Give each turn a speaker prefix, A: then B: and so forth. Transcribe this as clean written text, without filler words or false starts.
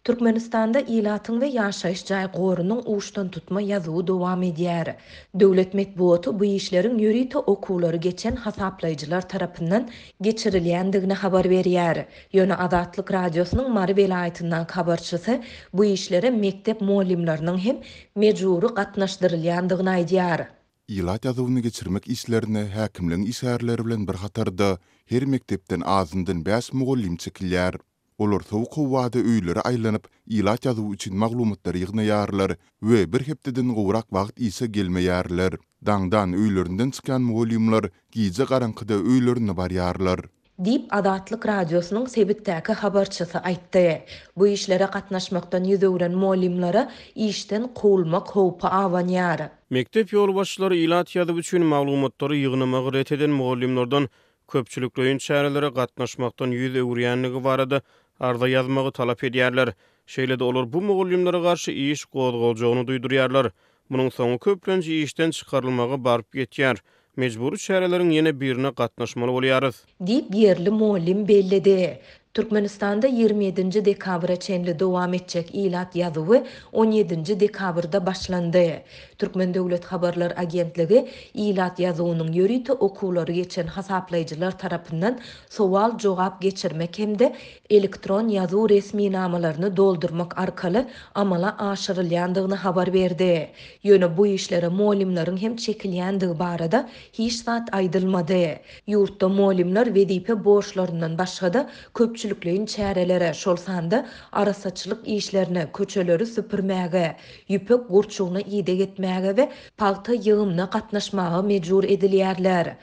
A: Türkmenistanda ilatyň we ýaşaýyş jaý gorunyň uçdantutma ýazuwy dowam edýär. Döwlet metbugaty bu işleriň ýörite okuwlary geçen hasaplaýjylar tarapyndan geçirilýändigini habar berýär. Ýöne Azatlyk Radiosynyň Mary welaýatyndaky habarçysy bu işlere mekdep mugallymlarynyň hem mejbury gatnaşdyrylýandygyny aýdýar.
B: Ilat ýazuwyny geçirmek işlerine häkimligiň işgärleri bilen bir hatarda her mekdepden azyndan bäş mugallym çekilýär. Olar sowuk howada öýlere aýlanyp, ilat ýazuwy üçin maglumatlary ýygnaýarlar we bir hepdeden gowrak wagt işe gelmeýärler. Daňdan öýlerinden çykýan mugallymlar gije garaňkyda öýlerine barýarlar.
A: Diýip, Azatlyk Radiosynyň sebitdäki habarçysy aýtdy. Bu işlere gatnaşmakdan ýüz öwren mugallymlara işden kowulmak howpy abanýar.
C: Mekdep ýolbaşçylary ilat ýazuwy üçin maglumatlary ýygnamagy ret eden mugallymlardan köpçülikleýin çärelere gatnaşmakdan ýüz öwürýändigi barada arza ýazmagy talap edýärler. Şeýle-de olar bu mugallymlara garşy iş gozgaljagyny duýdurýarlar. Munuň soňy köplenç işden çykarylmaga baryp ýetýär. Mejbury çäreleriň ýene birine gatnaşmaly bolýarys.
A: Diýip, ýerli mugallym belledi. Türkmenistanda 27-nji dekabra çenli dowam etjek ilat ýazuwy on ýedinji dekabrda başlandy. Türkmen döwlet habarlar agentligi ilat ýazuwynyň ýörite okuwlary geçen hasaplaýjylar tarapyndan sowal-jogap geçirmek hem-de elektron ýazuw resminamalaryny doldurmak arkaly amala aşyrylýandygyny habar berdi. Ýöne bu işlere mugallymlaryň hem çekilýändigi barada hiç zat aýdylmady. Ýurtda mugallymlar wezipe borçlaryndan başga-da, köpçülikleýin çärelere, şol sanda arassaçylyk işlerine, köçeleri süpürmäge, ýüpek gurçugyna ideg etmäge we pagta ýygymyna gatnaşmaga mejbur edilýärler.